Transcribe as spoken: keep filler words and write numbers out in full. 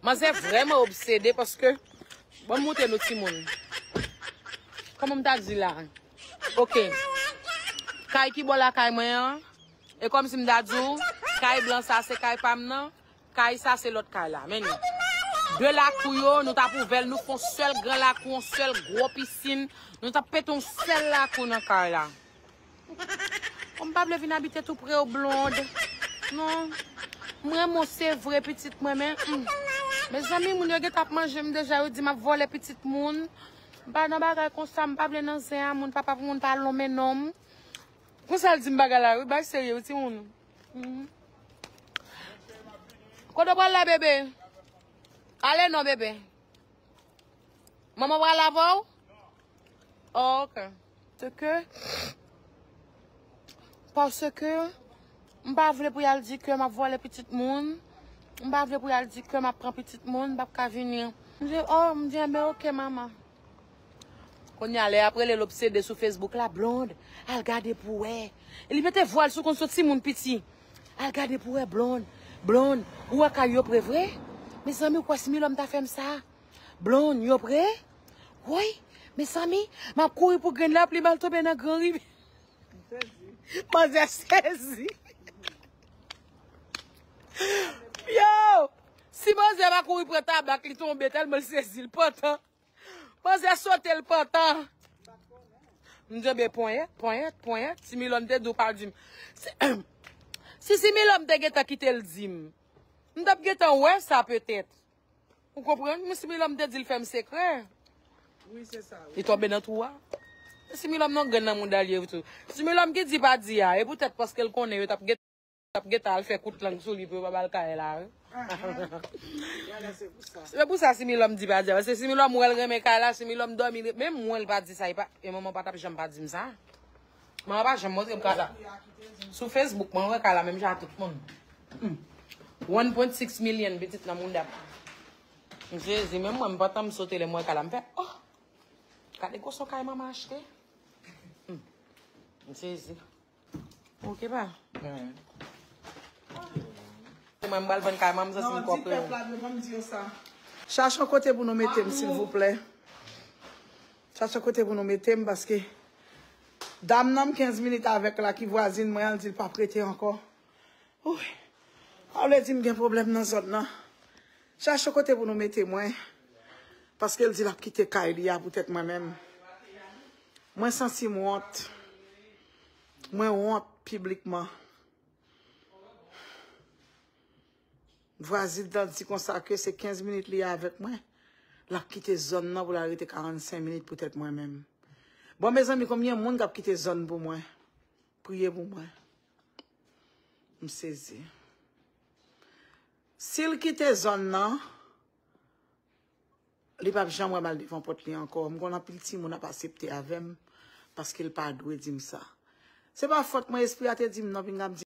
Manzè vrèman obsede paske, bon, m montre nou timoun. Kòman m ta di la? Ok. Kay ki bò lakay mwen an? E kòmsi m ta di w, kay blan sa se kay pa m nan, kay sa se lòt kay la. Men li. De lakou yo, nou t ap ouvè l, nou fè yon sèl gran lakou, yon sèl gwo pisin. Nou t ap pete yon sèl lakou nan kay la. Bon, m pa vle vin abite tou pre w, Blond. Non. M renmen w, se vre, pitit mwen, men, hmm. Mezanmi, moun yo gentan ap manje m deja, yo di m ap vòlè pitit moun. M pa nan bagay konsa, m pa vle nan zen a moun, papa pou moun pa lonmen non m. Konsa l di m bagay la, wi, bay serye, wi, timoun. Mhm. Kote w pral la, bebe? Ale non, bebe. Manman pral avè w? Oh, ok. Se ke, paske m pa vle pou y al di ke m ap vòlè pitit moun. M pa vle pou y al di ke m ap pran pitit moun, m p ap ka vini. M di, oh, m di, enben, ok, manman. Kounye a, lè y ap rele l obsede sou Facebook la, Blond, al gade pou wè. E li mete vwa l sou kont sou timoun piti. Al gade pou wè, Blond. Blond, ou wè kay yo pre vre? Mezanmi, ou kwè Similòm ta fè m sa? Blond, yo pre? Woy, mezanmi, m ap kouri pou grenn lapli, m al tonbe nan gran rivyè. Manzè sezi. Yo! Si manzè pa kouri pran tabak, li tonbe tèlman l sezi, l pantan. Manzè sote, l pantan. M di, enben, ponyèt, ponyèt, ponyèt. Similòm te di w pa di m. Si, si Similòm te gentan kite l di m, m t ap gentan wè sa petèt. Ou konprann? Men Similòm te di l fè m sekrè. Wi, se sa, wi. Li tonbe nan twou a. Similòm nan grenn nan mouda l ye tou. Similòm ki di pa di a, e poutèt paske l konnen yo t ap gen t ap gentan al fè kout lang sou li pou yo pa ba l kay la, wi. Se pou sa Similòm di pa di a. Paske Similòm wè l renmen kay la, Similòm dòmi, menm mwen l pa di sa, e pa, e manman pa t ap janm pa di m sa. Manman pa janm montre m kay la. Sou Facebook, mwen wè kay la menm jan ak tout moun. Hmm. One point six million pitit nan mouda m. M sezi, menm mwen, m pantan m sote lè m wè kay la, m fè, oh! Gade gwoson kay manman achte. Hmm. M sezi. Ok, pa. Mwen, m pral vann kay manman, m santi m twò pre. Non, di pèp la, devan m di yo sa. Chache yon kote pou nou mete m, silvouplè. Chache yon kote pou nou mete m, paske dam nan m kenz minit avèk la, ki vwazin mwen an, l di l p ap rete ankò. Wi. Sa vle di m gen pwoblèm nan zòn nan. Chache kote pou nou mete mwen. Paske l di l ap kite kay li a poutèt mwen menm. Mwen santi m wont. Mwen wont piblikman. Vwazin nan di konsa ke se kenz minit li avèk mwen. L ap kite zòn nan pou l al rete karannsenk minit poutèt mwen menm. Bon, mezanmi, konbyen moun k ap kite zòn pou mwen? Priye pou mwen. M sezi. Si l kite zòn nan, li p ap janm wè m al devan pòt li ankò. M konn anpil timoun ap asepte avè m, paske l pa dwe di m sa. Se pa fòt mwen, espri a te di m non, pinga m di